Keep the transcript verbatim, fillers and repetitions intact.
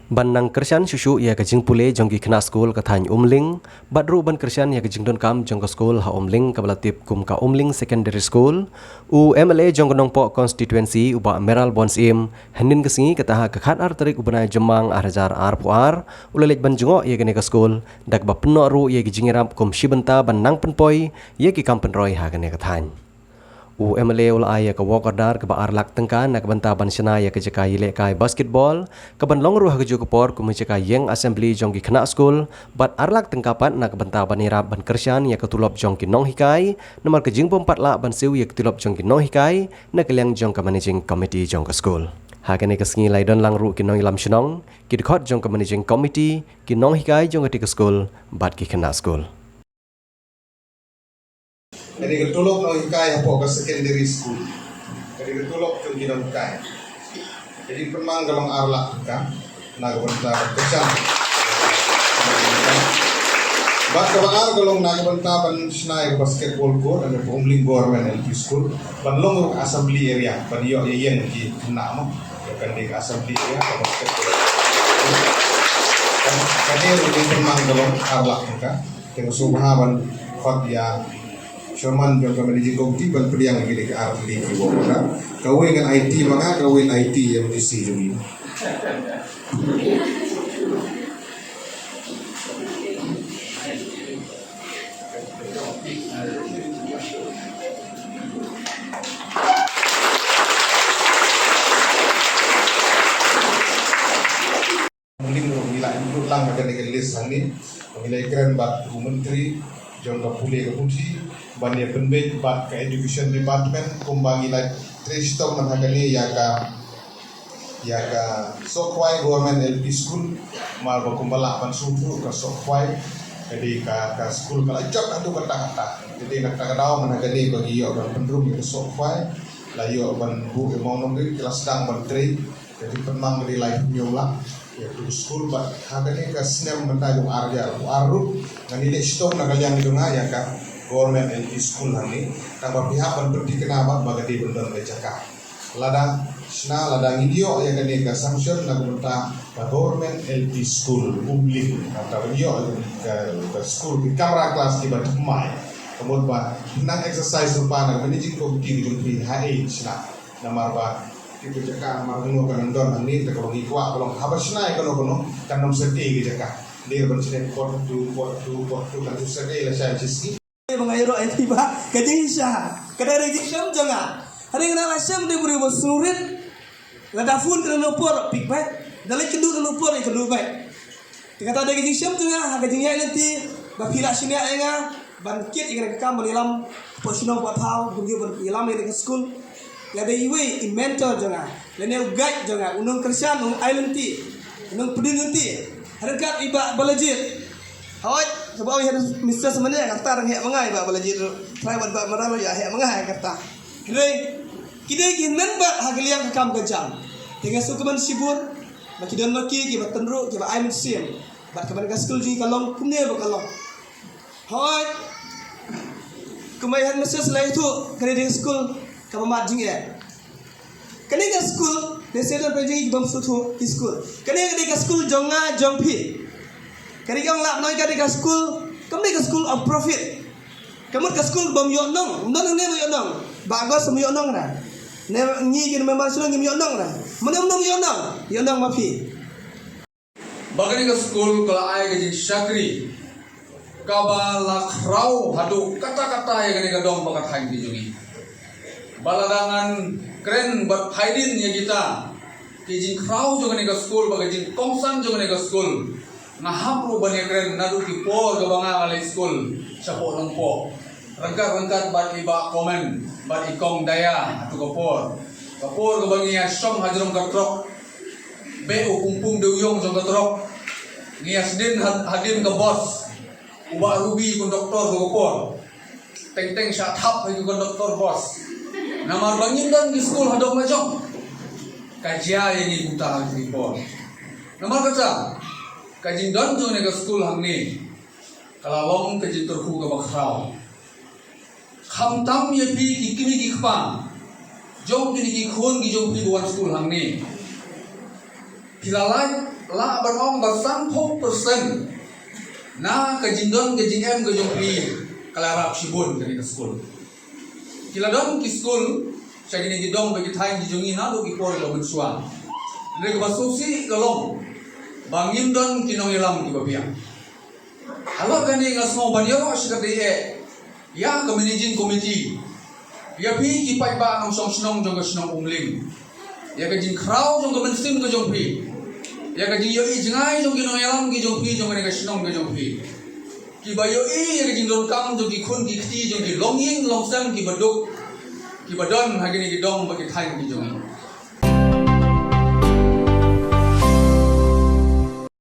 Ban nang kyrshan shuh shuh ïa ka jingpule jong ki khynnah skul ka thaiñ Umling, bad ruh ban kyrshan ïa ka jingdonkam jong ka skul ha Umling kaba la tip kum ka Umling Secondary School, u MLA jong ka Nongpoh Constituency, u Bah Mayral Born Syiem, hynnin ka sngi, kata ha ka khatar tarik u bnai Jymmang ar hajar arphew ar, u la leit ban jngoh ïa kane ka skul, da kaba pynnoh ruh ïa ki jingïarap kum shi bynta ban nang pynpoi ïa ki kam pynroi ha kane ka thaiñ. U MLA u la ai ïa ka work order kaba ar lak tyngka na ka bynta ban shna ïa ka jaka ïalehkai basketball, kaban long ruh ha kajuh ka por kum ka jaka ïeng assembly jong ki khynnah skul, bad ar lak tyngka pat na ka bynta ban ïarap ban kyrshan ïa ka tulop jong ki nonghikai, namar ka jingbym pat lah ban siew ïa ka tulop jong ki nonghikai na ka liang jong ka managing committee jong ka skul. Ha kane ka sngi la ïadon lang ruh ki nongïalam shnong, ki dkhot jong ka managing committee, ki nonghikai jong katei ka skul, bad ki khynnah skul. Kane ka tulop nonghikai hapoh ka secondary school. Kane ka tulop jong ki nonghikai. Ka jingpynmang ka long ar lak tyngka na ka bynta ban kyrshan. Bad kaba ar ka long na ka bynta ban shna ïa ka basketball court ha Umling Government L P School. Ban long ruh ka assembly area, ban ïoh ïa ïeng ki khynnah mo. Ïa kane ka assembly area ka basketball. Kane ruh ka jingpynmang ka long ar lak tyngka. Te nga sngewbha ban khot ïa Chairman jong ka Managing Committee ban pdiang ïa kine ki ar tylli ki work order. Kawei ngan aiti ma nga, kawei ngan aiti ïa u DC jong ngi. Ngi la include lang ha kane ka list hangne. Ngi la kren bad u Myntri jong ka pule ka puthi ban ïa pynbeit bad ka Education Department kumba ngi la trei shitom man ha kane ïa ka, ïa ka Sohkhwai Government L P School. Mar ba kumba lah ban sngewthuh ka Sohkhwai ka dei ka, ka skul ka la jot haduh katta katta. Te dei na kata ka daw man ha kane ba ngi ïoh ban pynrung ïa ka Sohkhwai, la ïoh ban buh ïa u mawnongrim, ki la sdang ban trei. Ka jingpynmang ka dei laiphew lak ïa ka skul bad ha kane ka snem mynta jong ar hajar arphew ar ruh ngan ïaleh shitom na ka liang jong nga ïa ka Government L P School hangne. Tang ba phi hap ban pynthikna bad ba ka dei ban don ka jaka. Lada shna, lada ngin ïoh ïa kane ka sanction na ka bynta ka Government L P School Umling. Nangta ban ïoh ïa ka, ka skul ki kamra klas kiba thymmai. Ka mut ba nang exercise lypa na ka managing committee ka jong phi ha ei shna. Namar ba ki jaka mar kano ka nang don hangne, te kaba ngi kwah ka long haba shna ïa kano kano kan ym set ei ka jaka. Dei ban shna pot tu, pot tu, pot tu, kan ym set ei lashai shi sngi. Ba nga ïaroh ïa phi ba ka jingshisha ka dei ka jingshem jong nga. Hynrei nga la shem dei briew ba sngewrit. Lada phone ka nang por pick beit, da leit kynduh ka nang por ïa kynduh beit. Te kata dei ka jingshem jong nga ha ka jingïaid lynti ba phi la shaniah ïa nga ban kit ïa kane ka kam ban ïalam hapoh shnong hapoh thaw, ban ïalam ïa kane ka skul. Nga dei iwei i mentor jong nga, lane u guide jong nga, u nongkyrshan, u nongai lynti, u nongpdeng lynti. Ryngkat i Bah Balajied. Hooid, kaba ong i headmistress mynne ka rta dang heh ma nga i Bah Balajied ruh. Trai bad Bah Maral ruh ïa heh ma nga ka rta. Hynrei ki dei ki hynmen bad ha ka liang ka kam ka jam. Te nga sngewkmen shibun ba ki don ma ki kiba tynruh, kiba ai mynsiem. Bad kaba ka skul jong ngi ka long kumne ba ka long. Hooid. Kumba i headmistress la ïathuh, kane dei ka skul kaba mad jingeh. Kane ka skul, ne sdang pynjah ki bym sngewthuh ki skul. Kane ka dei ka skul jong nga jong phi. Kane ka ong lah noh ka dei ka skul, kam dei ka school of profit. Ka mut ka skul bym ïoh nong, nong ne bym ïoh nong. Ba August bym ïoh nong ra. Ne ngi ki member shnong ngim ïoh nong ra. Mano ym ïoh nong, ïoh nong ma phi. Ba kane ka skul ka la ai ka jingshakri kaba la khraw haduh katta katta ïa kane ka dong bad ka thaiñ ka jong ngi. Ba lada ngan kren bad phaidien ïa kita ki jingkhraw jong kane ka skul bad ka jingkongsan jong kane ka skul, nga hap ruh ban ïakren naduh ki por kaba nga leit skul shapoh Nongpoh. Ryngkat ryngkat bad i Bah Komen bad i Kong Daya ha tu ka por. Ka por kaba ngi ïa shong ha jrong ka trok. Beh u pung pung dewïong jong ka trok. Ngi ïa sdien ha-, hadien ka bos. U Bah Ruby konduktor tu ka por. Teng teng shah thap ha u konduktor bos. Namar ba ngim don ki skul ha dong la jong. Ka jia ïa ngi kumta ha ki por. Namar kata ka jingdon jong kane ka skul hangne ka la long ka jingkyrkhu kaba khraw. Khamtam ïa phi ki kmie ki kpa jong kine ki khun ki jong phi ba wan skul hangne. Ki la lait lah ban ong ba sanphew percent na ka jingdon ka jingem ka jong phi ka la rap shibun kane ka skul. Ki la don ki skul sha kine ki dong bad ki thaiñ ki jong ngi naduh ki por ba mynshuwa. Hynrei kaba sngewsih ka long ba ngim don ki nongïalam kiba biang. Halor kane nga sngew ban ïaroh sha kata eh ïa ka managing committee, ïa phi ki paidbah nongshong shnong jong ka shnong Umling, ïa ka jingkhraw jong ka mynsiem ka jong phi, ïa ka jingïohi jngai jong ki nongïalam ki jong phi jong kane ka shnong ka jong phi, kiba ïohi ïa ka jingdonkam jong ki khun ki kti jong ki longïing longsem kiba duk, kiba don ha kine ki dong bad ki thaiñ ki jong ngi.